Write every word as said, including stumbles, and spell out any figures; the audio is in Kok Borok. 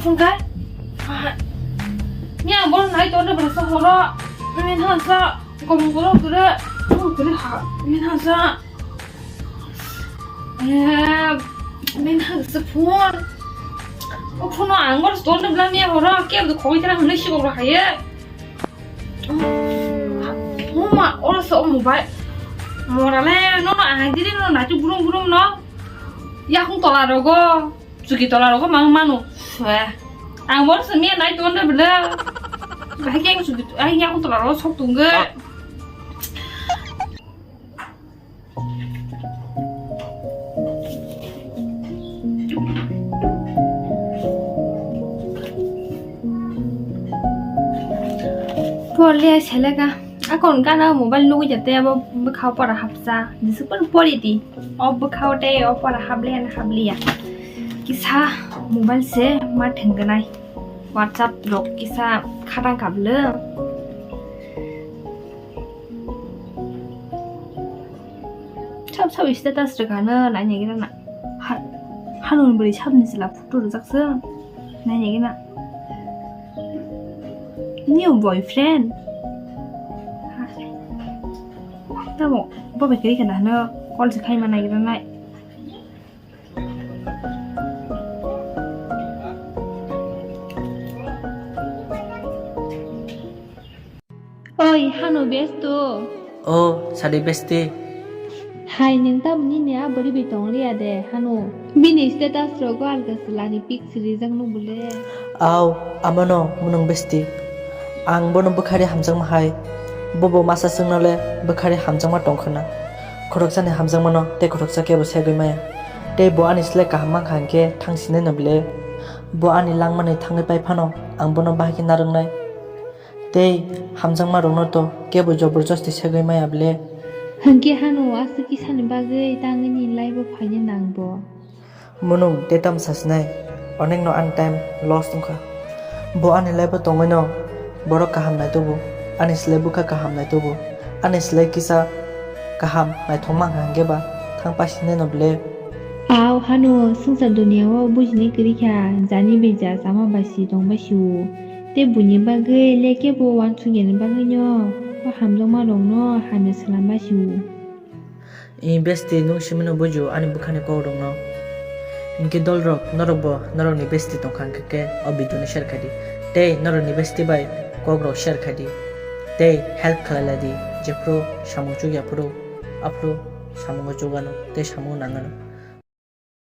Phone kai. Ni ang bol nai ton de bersa horo. Min hansa kom bol ture. Ture ha. Min hansa. Eh, min hansa phone. O phone ang bol ton de bla mi horo. Ke du khoi tara hne si bol haye. Mama, oro so mobile. Morale, no no ang diri no na tu gurum gurum no. Ya khung tola rogo. Chuki tola rogo mang manu. Eh. Ang bor simi nai ton de bela. Bahai ke chuki ai ya khung tola rogo sok tungge. Porle seleka. Akon kana mobile nugui jate abo bwkhao pora hapsa. Jisukun pori di. O bwkhao tei o pora haple na hapliya. Kisa mobile se ma thengganai. WhatsApp rok kisa khatang kablo. Sab sab status rwkha no naina gina na. Ha, hanung bwrwi sabni chwla photo rwjak se naina gina. New boyfriend. Tamo bobai kiri kana hano call se khaima nagira nai. Oi, hano besto. O, sadi besti. Hai, nwng tamni ni a bwrwi bai tong liya de, hano. Bini status rogo alga swlani pic swijak nuk bole. Au, amano mwnwng besti. Ang bono bwkhari hamjakma hai. Bobo masa chwngno le bwkhari hamjakma tong khwna. Khoroksani hamjakmano tei khoroksa kebo segwi maya. Tei bo ani slai kaham mankha hinkhe thang sinai no bole. Bo ani langmani thangwi pai phano ang bono bahai khe narwknai. Tei hamjakma rokno to kebo joborjosti segwi maya ble. Hwnkhe hano aswk kisani bagwi tangwi ni life o phaina nang bo. Mwnwng tei tamo sasinai, onekno ani time loss wngkha. Bo ani life o tongwino borok kaham naitugo, ani slai bwkha kaham naitugo, ani slai kisa kaham naithok mankha hinkhe ba thang pasinai no ble. Au hano swngchar duniya o bujinai kwrwi kha, jani bai ja chama bai si tong bai si o. Tei buini bagwi le kebo uansukya ni bagwi no o hamjakma rok no hamya swlam bai si o. I besti nwng simi no buji o ani bwkhani kok rok no. Hinkhe dol rok norok bo norok ni besti tongkha hinkhe khe o video no share khai di. Tei norok ni besti bai kok rok share khai di. Tei help khlai lai di jephru samung chukya phuru aphuru samungo chugano tei samungo nangano.